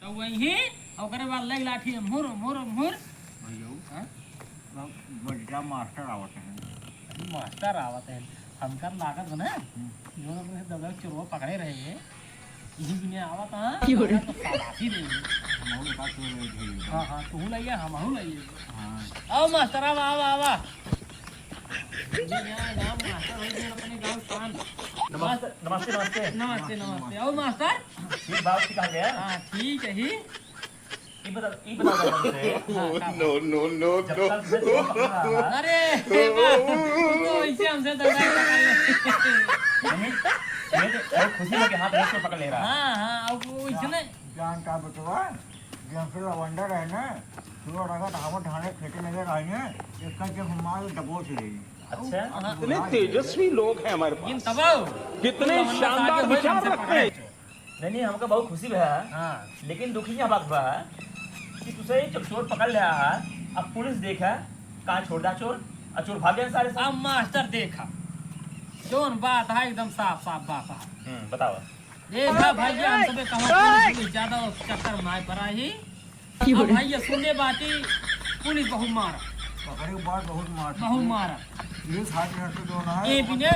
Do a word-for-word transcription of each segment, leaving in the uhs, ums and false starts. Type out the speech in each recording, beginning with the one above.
वही, ओकरे बाद लई लाठी, मुर, मुर, मुर। भैया, हाँ? बड़का मास्टर आवत है। मास्टर आवत है, हमका लागत बा ना, हम्म। जौन अपने दबदबा चोरवा पकड़े रहे, यही बिने आवत, हाँ, की हो रे? तो शाबाशी दे। हमहू का चोर ले गए। हाँ, हाँ, तू लइया, हमहू लइया। हाँ। आओ मास्टर, आवा, आवा, आवा। ये यहाँ नाम मास्टर हो गया अपने गाँव शान। नमस्ते, नमस्ते, नमस्ते। नमस्ते, नमस्ते। आओ मास्टर। ठीक बात सिखा गया। हाँ, ठीक है ही। ई बता, ई बता दे हमसे। हाँ, का बात? No, no, no, जब no। तक मैं चोर पकड़ रहा था। अरे, हे बा, तू तो ऐसे हमसे दंगा ही पकड़ ले। नहीं, ये तो बहुत खुशी में के हाथ में चोर पकड़ ले रहा। हाँ, हाँ, अब वो इसने जान का बतवा, जे हमसे लवंडा रहे ना, चोर अगर धावत धाने खेते नजर आए ना, इसका जब हम मार दबोच लेंगे। अच्छा। हाँ। इतने तेजस्वी लोग हैं हमारे पास। इन तबाओ। कितने लवंडा शानदार आगे होए विचार हमसे रखते हैं। पकड़े। नहीं, नहीं, हमका बहुत खुशी भा। हाँ। लेकिन दुखी यह बात बा कि तुसे जब चोर पकड़ लिया है, अब पुलिस देखा, कहाँ छोड़ दा चोर, और चोर भाग गए सारे सब। अब मास्टर देखा, जौन बात है एकदम साफ साफ बात है। हम्म, बताओ। देखा भैया, हम सबे कहा पुलिस, पुलिस ज्यादा चक्कर में ना पड़ा ही। की हो अब रही? भैया सुने बाती, पुलिस बहुत मारा। पकड़े के बाद बहुत मार बहुत मारा। ये सात मिनट के जो ना है, ए बिने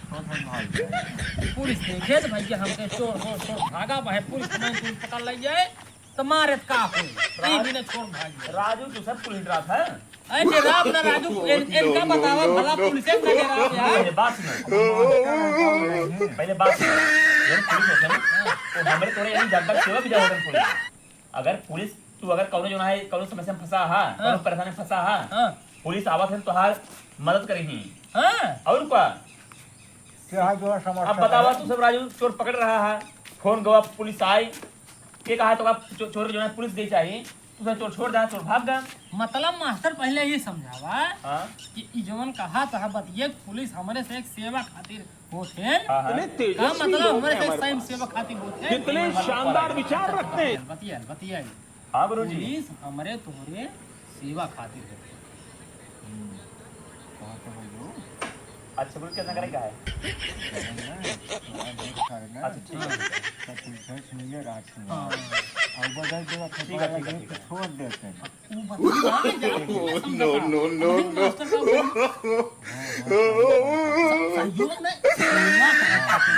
बहुत भाग गया। पुलिस देखे तो भैया हमके चोर, चोर, चोर भागा बा है, पुलिस हमें, पुलिस पकड़ ले जाए, तो मारे तो का होई? ए बिने चोर भाग गया। राजू, तू सब पुलिस रात है? अरे डराव ना राजू, इन-, इनका बतावा भला पुलिस से ना डराव यार। पहले बात सुन। पहले बात सुन। ये पुलिस होते हैं ना, तो हमरे तोरे यही जब तक सेवा भी जाओ पुलिस। अगर पुलिस, तू अगर कौनो जो ना है, कौनो समस्या में फंसा हा, हाँ। कौनो परेशानी में फंसा हा, हाँ। पुलिस आवत है, तोहार मदद करी ही। हाँ। और का? क्या जो समस्या अब बतावा है? तू सब राजू चोर पकड़ रहा है, फोन गवा, पुलिस आई, के कहा तो का चो-, चोर जो है पुलिस दे चाहिए, तू सब चोर छोड़ दा, चोर भाग दा। मतलब मास्टर पहले ये समझावा हाँ। कि ई जवन कहा तो है बतिये पुलिस हमरे से एक सेवा खातिर होत है। हाँ, हाँ। इतने का तेजस्वी मतलब लोग हमरे हैं से हमारे सही पास। सेवा खातिर होत है। कितने शानदार विचार रखते हैं। बतिया, बतिया। हाँ, गुरुजी। पुलिस हमरे तोहरे सेवा खातिर है। हम्म, कहाँ से हो जो? अच्छा, बोल, कितना करेगा है? अच्छा, ठीक है, ठीक है। तो पुलिस है, सुनिए, रात सुनिए। हाँ। और बदल देगा, ठीक है, ठीक है, ठीक है। छोड़ देते हैं। वो बदल देगा, No, no, no, no। मास्टर का बोल। हाँ, हाँ, हाँ। सहयोग में सेवा खातिर।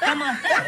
का मास्टर?